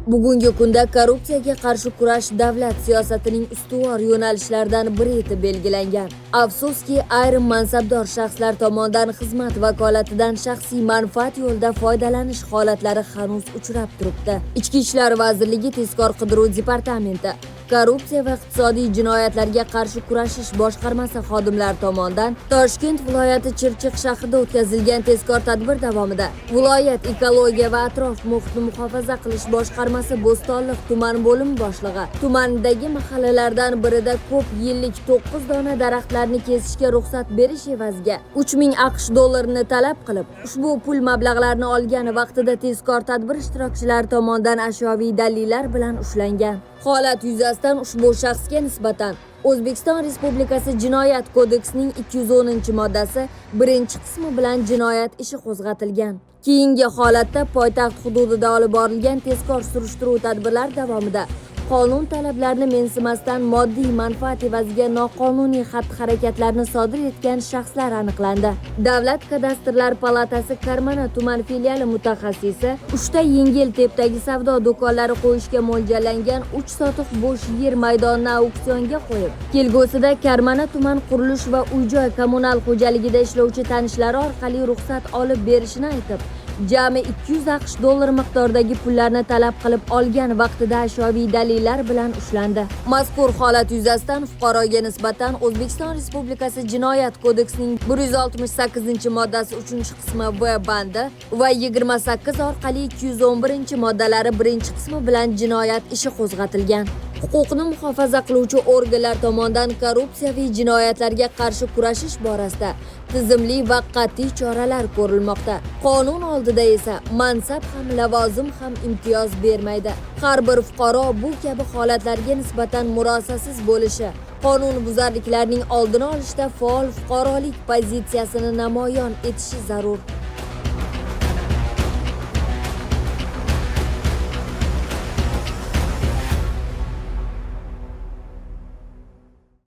Bugungi kunda korrupsiyaga qarshi kurash davlat siyosatining ustuvor yo'nalishlaridan biri etib belgilangan. Afsuski, ayrim mansabdor shaxslar tomonidan xizmat vakolatidan shaxsiy manfaat yo'lida foydalanish holatlari hanuz uchrab turibdi. Ichki ishlar vazirligi tezkor qidiruv departamenti korrupsiya va iqtisodiy jinoyatlarga qarshi kurashish boshqarmasi xodimlari tomonidan Toshkent viloyati Chirchiq shahrida o'tkazilgan tezkor tadbir davomida viloyat ekologiya va atrof muhitni muhofaza qilish boshqarmasi Bo'stonliq tuman bo'limi boshlig'i tumandagi mahallalardan birida ko'p yillik 9 dona daraxtlarni kesishga ruxsat berish evaziga 3000 AQSh dollarini talab qilib, ushbu pul mablag'larini olgan vaqtida tezkor tadbir ishtirokchilari tomonidan ashyoviy dalillar bilan ushlangan. Holat yuzasidan ushbu shaxsga nisbatan O'zbekiston Respublikasi Jinoyat kodeksining 210-moddasi 1-qismi bilan jinoyat ishi qo'zg'atilgan. Keyingi holatda poytaxt hududida olib borilgan tezkor surishtiruv tadbirlari davomida qonun talablarini mensimasdan moddiy manfaat evaziga noqonuniy xatti-harakatlarni sodir etgan shaxslar aniqlandi. Davlat kadastrlar palatasi Karmana tuman filiali mutaxassisi uchta yengil tipdagi savdo do'konlari qo'yishga mo'ljallangan 3 sotix bo'sh yer maydonini auksionga qo'yib, kelgusida Karmana tuman qurilish va uy-joy kommunal xo'jaligida ishlovchi tanishlari orqali ruxsat olib berishini aytib, jami 200 AQSh dollari miqdoridagi pullarni talab qilib olgan vaqtida ashyoviy dalillar bilan ushlandi. Mazkur holat yuzasidan fuqaroga nisbatan O'zbekiston Respublikasi Jinoyat kodeksining 168-moddasi 3-qismi V bandi va 28 orqali 211-moddalari 1-qismi bilan jinoyat ishi qo'zg'atilgan. Huquqni muhofaza qiluvchi organlar tomonidan korrupsiyaviy jinoyatlarga qarshi kurashish borasida tizimli va qat'iy choralar ko'rilmoqda. Qonun oldida esa mansab ham, lavozim ham imtiyoz bermaydi. Har bir fuqaro bu kabi holatlarga nisbatan murosasiz bo'lishi, qonunbuzarliklarning oldini olishda faol fuqarolik pozitsiyasini namoyon etishi zarur.